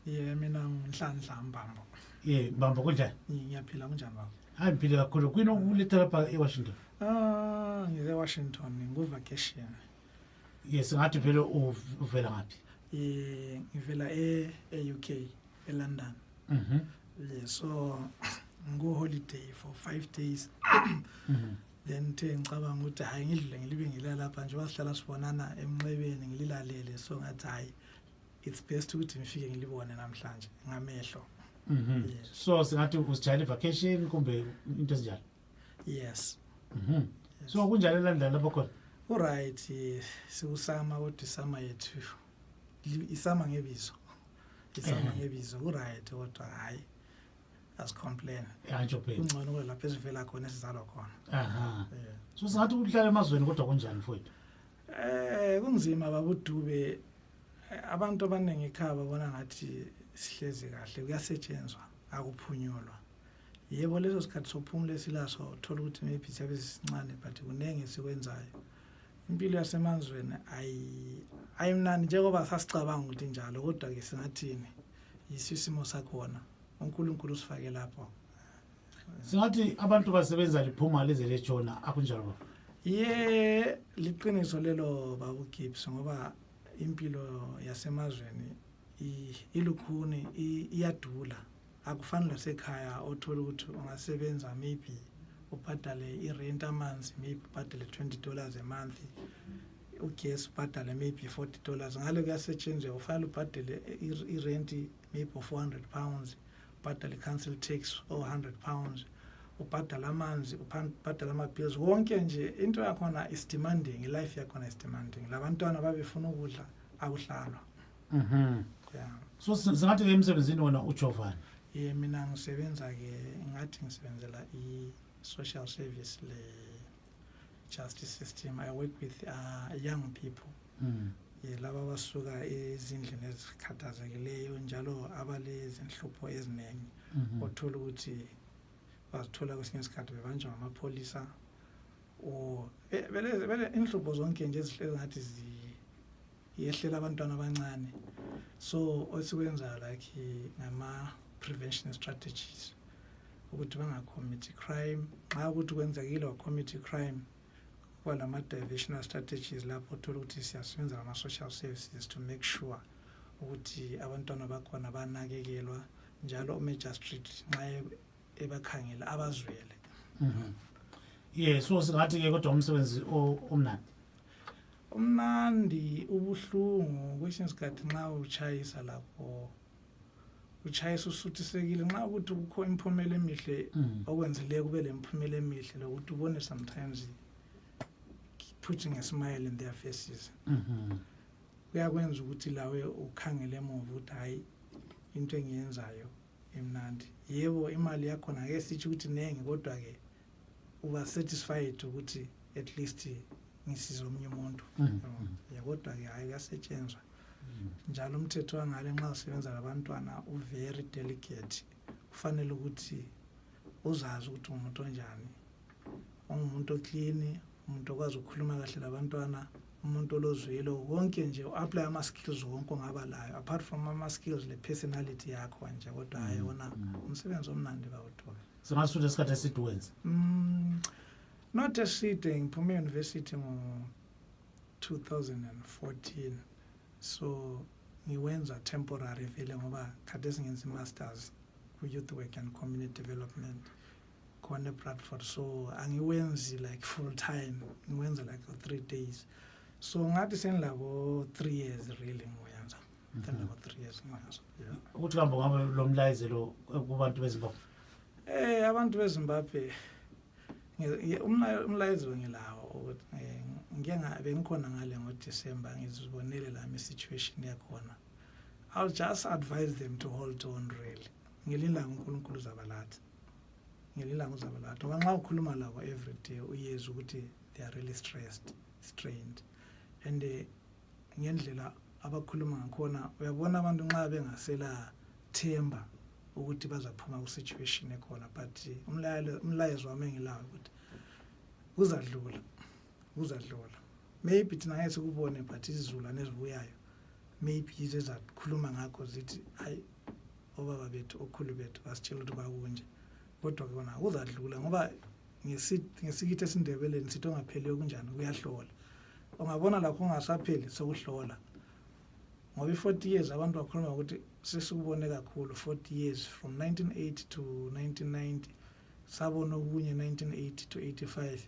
mina ngiNhlanhla Mbambo. Mbambo kunjani? Ngiyaphila kunjani baba? Hayi ngiphile kakhulu. Kwini ulethe lapha eWashington? Ngize Washington ngu-vacation. Yes, ngathi vele uvela ngaphi? Ngivela e-UK, eLondon. So ngu-holiday for 5 days. Then ngicabanga ukuthi hayi ngidlule ngilibe ngilala lapha nje wasihlala sibonana emnxebeni ngililalele so ngathi hayi it's best ukuthi ngifike ngilibone namhlanje ngamehlo. So singathi usijayele vacation kumbe into ezinjalo? Yes. So kunjani eLondon lapho khona? Alright, sikusama kodwa isama yethu isama ngebizo. Isama ngebizo alright kodwa hayi asicomplain. Yantsho phela. Ungcono kule lapha esivela khona esizalwa khona. So singathi ukuhlala emazweni kodwa kunjani mfowethu? Kunzima babudube abantu abaningi ekhaya babona ngathi sihlezi kahle kuyasetshenzwa akuphunyolwa. Yebo leso sikhathi sokuphumula esilaso uthola ukuthi maybe siyabe sisincane but kunenge sikwenzayo. Impilo yasemazweni ayimnani njengoba sasicabanga ukuthi njalo kodwa ke singathini isisimo sakhona uNkulunkulu usifake lapho. Singathi abantu basebenza liphuma leze lejona akunjalo. Liqiniso lelo babu Gibbs ngoba impilo yasemazweni ilukhuni iyadula akufani lasekhaya othola ukuthi ungasebenza maybe ubhadale irent amanzi maybe ubhadale $20 a month ugesi ubhadale maybe $40 ngale kuyasetshenzwa ufanele ubhadale irent maybe £400 ubhadale council tax £100 ubhadala amanzi ubhadala ama-bills wonke nje into yakhona is demanding life yakhona is demanding labantwana babefuna ukudla akuhlalwa. So singathi ke emsebenzini wona uJovani? Mina ngisebenza ke ngathi ngisebenzela i-social service le-justice system. I work with young people. Laba basuka ezindlini ezikhathazekileyo njalo abalezinhlupho eziningi othola ukuthi bazithola kwesinye isikhathi bebanjwa ngamapolisa vele inhlupho zonke nje ezihlezi ngathi ziyehlela abantwana abancane. So osikwenza like ngama prevention strategies ukuthi bangacommit crime xa ukuthi kwenzekile wacommit crime kwalama diversional strategies lapho uthola ukuthi siyasebenza ngama social services to make sure ukuthi abantwana bakhona banakekelwa njalo uMagistrate nxa ebakhangela abazwele. So singathi ke kodwa umsebenzi umnandi ubuhlungu kwesinye isikhathi nxa uchayisa lapho uchayisa usuthisekile nxa ukuthi kukho imphumela emihle okwenzileyo kube lemphumela emihle lokuthi ubone sometimes putting a smile in their faces. Kuyakwenza ukuthi lawe ukhangele emuva ukuthi hayi into engiyenzayo imnandi. Yebo imali yakho ngeke sithi ukuthi nengi kodwa ke uba satisfied ukuthi at least ngisiza omunye umuntu. Kodwa ke hayi kuyasetshenzwa njalo umthetho wangale nxa usebenza labantwana very delicate. Kufanele ukuthi uzazi ukuthi umuntu onjani, umuntu oclean, umuntu okwazi ukukhuluma kahle labantwana, umuntu olozwelo wonke nje uapply ama skills wonke ongabalayo apart from ama skills le personality yakho nje kodwa ayona umsebenzi omnandi bawuthola. Singasuthe isikhathi esidwenza. Not eside ngiphume university ngo 2014 so ngiwenza temporary vele ngoba khathesi ngenza masters ku youth work and community development khona eBradford so angiwenzi like full time ngiwenza like 3 days so ngathi senilabo 3 years really ngiwenza senilabo 3 years ngiwenza. Ukuthi kambe ngabe lo mlayezelo kubantu beZimbabwe? Abantu beZimbabwe umlayezelo ngilawo ukuthi bengikhona ngale ngoDecember ngizibonele la situation yakhona. I'll just advise them to hold on really. Ngilila uNkulunkulu uzabalatha. Ngilila uzabalatha. Ngoba nxa ukhuluma labo every day uyezwa ukuthi they are really stressed, strained. And ngendlela abakhuluma ngakhona uyabona abantu nxa bengasela themba ukuthi bazaphuma ku situation ekhona but umlayezo wami ngilawo ukuthi uzadlula. Maybe thina ngeke sikubone but izizulwane ezibuyayo maybe izezakhuluma ngakho zithi hayi obaba bethu okhulu bethu basitshela ukuthi kwakunje kodwa kona kuzadlula ngoba ngesikithi esindebeleni sithi ongapheliyo kunjani kuyahlola ungabona lakho ungasapheli sokuhlola ngoba i-40 years abantu bakhuluma ukuthi sesikubone kakhulu 40 years from 1980 to 1990 sabona okunye 1980 to 85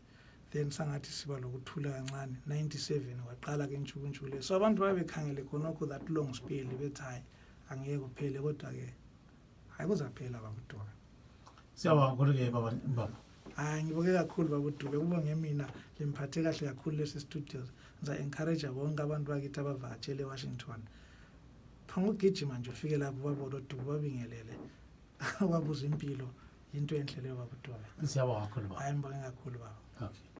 then sangathi siba lokuthula kancane 97 waqala ke intshukuntshu so abantu babekhangele khonokho that long spell bethi hayi angeke kuphele kodwa ke hayi kuzaphela babudoka siyabonga ke baba hayi ngiboke kakhulu babudube kuba ngemina limphathe kahle kakhulu lesi studios ngiza encourage bonke abantu bakithi abavakatshele eWashington phangugijima nje ufike lapho babona udubo babingelele wabuza impilo into enhle leyo babudube siyabonga kakhulu baba hayi ngibonge kakhulu baba okay